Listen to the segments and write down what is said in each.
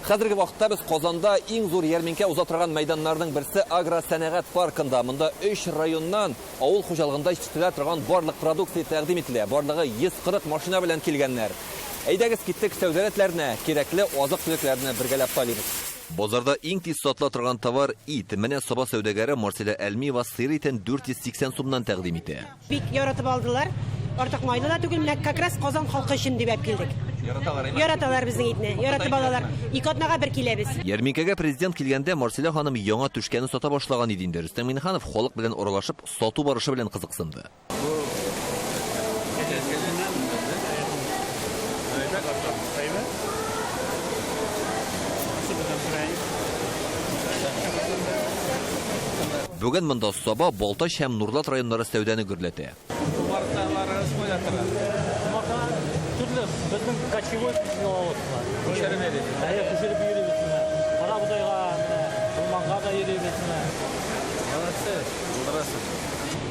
Хәзерге вакытта без Казанда иң зур ярминкә уза торган мәйданнарның берсе Агросәнәгать паркында. Монда өч районнан авыл хуҗалыгында җитештерелә торган барлык продукция тәкъдим ителә. Барлыгы 140 машина белән килгәннәр. Әйдәгез, киттек сәүдә рәтләренә, кирәкле азык-төлекләрне бергәләп сайлыйбыз. Базарда иң тиз сатыла торган товар, ит. Менә Саба сәүдәгәре Марселя Әлмиева сыер итен 480 сумнан тәкъдим итә. Бик яратып алдылар. Артык майлы да түгел, менә как раз Казан халкы өчен дип әп килдек. Яраталар, әйме? Яраталар безнең итне, яратып алалар. Ике атнага бер киләбез. Ярминкәгә президент килгәндә Марселя ханым яңа түшкәне сата башлаган иде инде. Рөстәм Миңнеханов халык белән аралашып, сату барышы белән кызыксынды. Бүген монда Саба, Балтач һәм Нурлат районнары сәүдәне гөрләтә. Умарталарыгыз кайда тора? Умарталар төрле, безнең кочевой пчеловодство. Күчереп йөрибез. Әйе, күчереп йөрибез менә. Карабодайга, менә урманга да йөрибез менә. Молодцы, булдырасыз.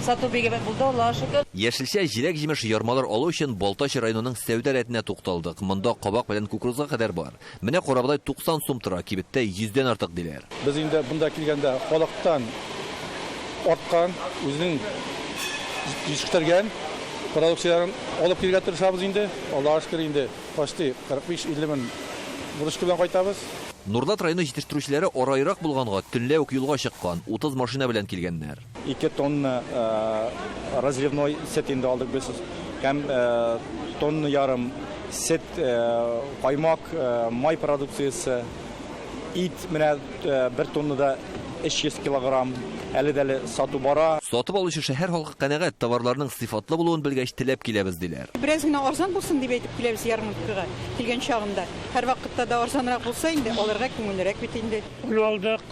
Сату бик әйбәт булды, Аллага шөкер. Яшелчә, җиләк-җимеш, ярмалар алу өчен Балтач районының сәүдә рәтенә тукталдык. Монда кабак белән кукурузга кадәр бар. Менә карабодай 90 сум тора, кибеттә йөздән артык, диләр. Без инде монда килгәндә халыктан арткан, үзенең җитештергән продукцияләрен алып килергә тырышабыз инде. Аллага шөкер, инде почти 45-50 мең выручка белән кайтабыз. Нурлат районы җитештерүчеләре арайрак булганга, төнлә үк юлга чыккан, 30 машина белән килгәннәр. Ике тонна разливной сөт инде алдык без һәм тонна ярым сөт, каймак, май продукциясе, ит менә бер тоннада 300 килограмм, әле дә әле сату бара. Сатып алучы шәһәр халкы канәгать, товарларның сыйфатлы булуын белгәч, теләп киләбез, диләр. Бераз генә арзан булсын дип әйтеп киләбез ярминкага килгән чагында. Һәрвакытта да арзанрак булса инде, алырга күңеллерәк бит инде. Он алдык,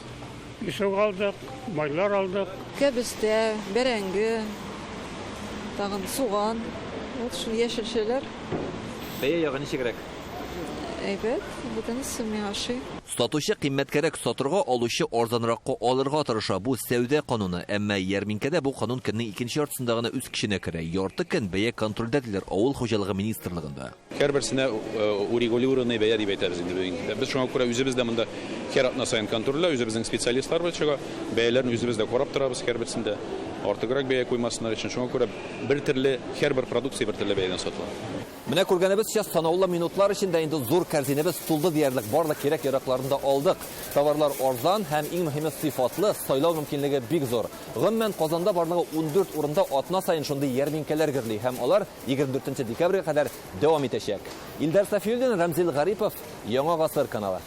Песок алдык, майлар алдык. Кәбестә, бәрәңге, тагын суган, вот шул яшелчәләр. Бәя ягы ничегрәк? Әйбәт, бөтенесе миңа ошый. Сатучы кыйммәткәрәк сатырга, алучы арзанракка алырга тырыша. Бу, сәүдә кануны. Әмма ярминкәдә бу канун көннең икенче яртысында гына үз көченә керә. Ярты көн бәя контрольдә, диләр Авыл хуҗалыгы министрлыгында. Һәрберсенә урегулированный бәя дип әйтәбез инде без инде. Без шуңа күрә үзебез дә монда һәр атна саен контрольдә, үзебезнең специалистлар белән чыга, бәяләрне үзебез дә карап торабыз һәрберсендә. Артыграк бәя куймасыннар өчен. Шуңа күрә бер төрле, һәрбер продукция бер төрле бәядән сатыла. Менә күргәнебезчә, санаулы минутлар эчендә инде зур корзинебез тулды диярлек, барлык кирәк-яракларны да алдык. Товарлар арзан һәм, иң мөһиме, сыйфатлы, сайлау мөмкинлеге бик зур. Гомумән, Казанда барлыгы 14 урында атна саен шундый ярминкәләр гөрли һәм алар 24 декабрьгә кадәр дәвам итәчәк. Илдар Сафиуллин, Рәмзил Гарипов, Яңа Гасыр каналы.